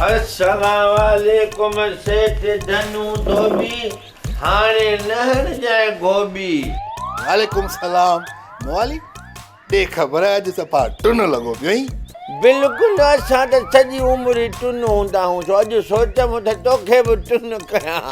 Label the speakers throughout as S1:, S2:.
S1: السلام عليڪم سيٺ ڌنو ڌوٻي هاڻي نه هڻجانء گهوٻي.
S2: وعليڪم سلام موالي ڏي خبر اڄ صفا ٽن لڳو پيو آهين.
S1: بلڪل اسان ته سڄي عمر ئي ٽن هوندا آهيون سو اڄ سوچيم ته توکي به ٽن ڪيان.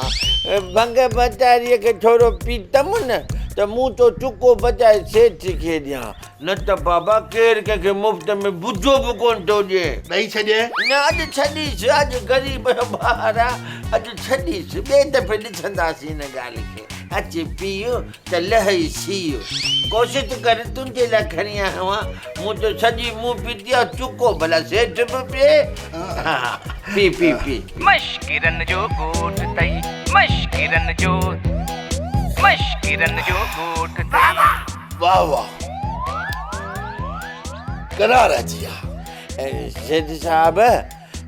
S1: ڀنگ ڀتاريء کي ٿورو پيتم نه ته مون تو چڪو بچائي سيٺ کي ڏيان. نه ته بابا ڪير ڪنهن کي مفت ۾ بجو به ڪونه ٿو ڏئي.
S2: ڏئي ڇڏي.
S1: نه اڄ ڇڏيس، اڄ غريب جو ٻار آ، اڄ ڇڏيس، ٻئي دفعي ڏسنداسين ان ڳالهه کي. اچ پيء ته لهي سيء. ڪوشش ڪر تنهنجي لاء کڻي آيو آهيان، مون ته سڄي منهن پيتي آ، چڪو ڀلا سيٺ به پيئي. P P P.
S3: مشڪرن جو ڳوٺ ٿئي مشڪرن جو مشڪرن جو ڳوٺ ٿئي.
S2: واه واه قرار اچي ويا.
S1: سيٺ صاحب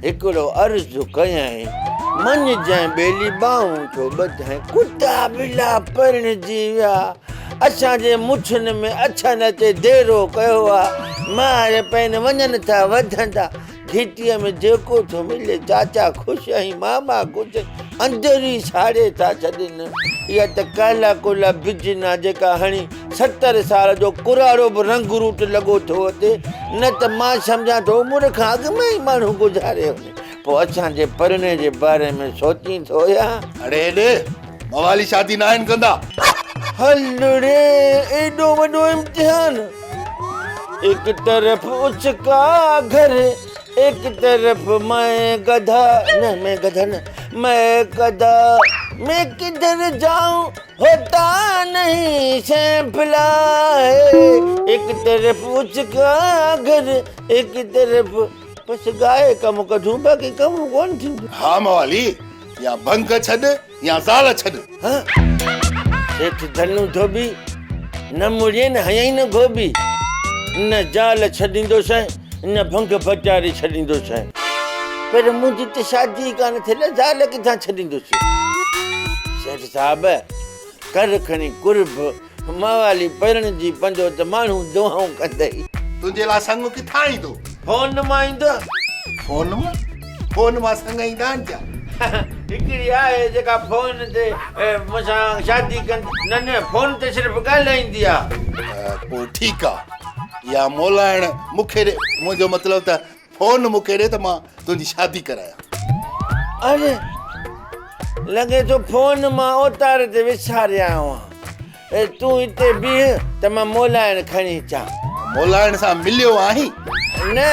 S1: هڪڙو عرض ڪيائين، مڃجانء ٻيلي ٻانهون ٿو ٻڌائين، ڪتا ٻلا پرڻجي ويا، اسان جي مڇن ۾ اڇن اچي ديرو ڪيو آ، مار پين وڃن ٿا وڌندا، گهٽيء ۾ جيڪو ٿو ملي، چاچا خوش ۽ ماما خوش، اندر ئي ساڙي ٿا ڇڏين. اها ته ڪالا ڪولا بجن آ جيڪا هڻي 70 سال جو ڪراڙو به رنگ روٽ لڳو ٿو اچي، نه ته مان سمجهان ٿو عمر کان اڳ ۾ ئي ماڻهو گذاري وڃي. پوء اسان جي پرڻي جي باري ۾ سوچين ٿو يا؟
S2: اڙي هيڏي، موالي شادي ناهن ڪندا.
S1: هل ڙي، ايڏو وڏو امتحان! ايڪ طرف اس ڪا گهر ايڪ طرف مين گڌا نه مين گڌا نه مين گڌا مين ڪڌر جائون هوتا نهين سينفلا ايڪ طرف اس ڪا گهر ايڪ طرف بس ڳائي ڪم ڪڍون باقي ڪم ڪون ٿيندو.
S2: ها موالي يا ڀنگ ڇڏ يا زال ڇڏ.
S1: ها سيٺ ڌنو ڌوٻي نه مڙين هنيائين نه گهوٻي، نه زال ڇڏيندوسانء نه ڀنگ ڀٽاري ڇڏيندوسانء. پر منهنجي ته شادي ئي ڪانه ٿيل آهي، زال ڪٿان ڇڏيندس؟ سيٺ صاحب ڪر کڻي قرب، موالي پرڻجي پوندو ته ماڻهو دعائون ڪندئي.
S2: تنهنجي لاء سڱ ڪٿان ايندو؟
S1: فون مان ايندو.
S2: فون مان؟ فون مان سڱ ايندا آهن ڇا؟
S1: هڪڙي آهي جيڪا فون تي مون سان شادي ڪندي. نه نه فون تي صرف ڳالهائيندي آ.
S2: پوء ٺيڪ آ. اها مولائڻ مون کي ڏي. منهنجو مطلب ته فون مون کي ڏي ته مان تنهنجي شادي ڪرايان.
S1: اڙي لڳي ٿو فون مان اوتار تي وساري آيو آهيان. اي تون هتي بيهه ته مان مولائڻ کڻي اچان.
S2: مولائڻ سان مليو آهين؟
S1: نه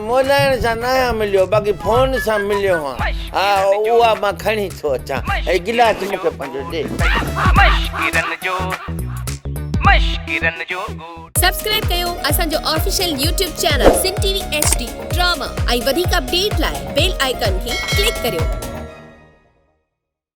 S1: مولائڻ سان ناهيان مليو باقي فون سان مليو هان. ها اها مان کڻي ٿو اچان. هي گلاس مون کي پنهنجو ڏي.
S4: سبسڪرائب ڪيو اسان جو official YouTube channel Sindh T V H D drama ۽ وڌيڪ اپڊيٽ لاء بيل آئيڪان کي ڪلڪ ڪريو.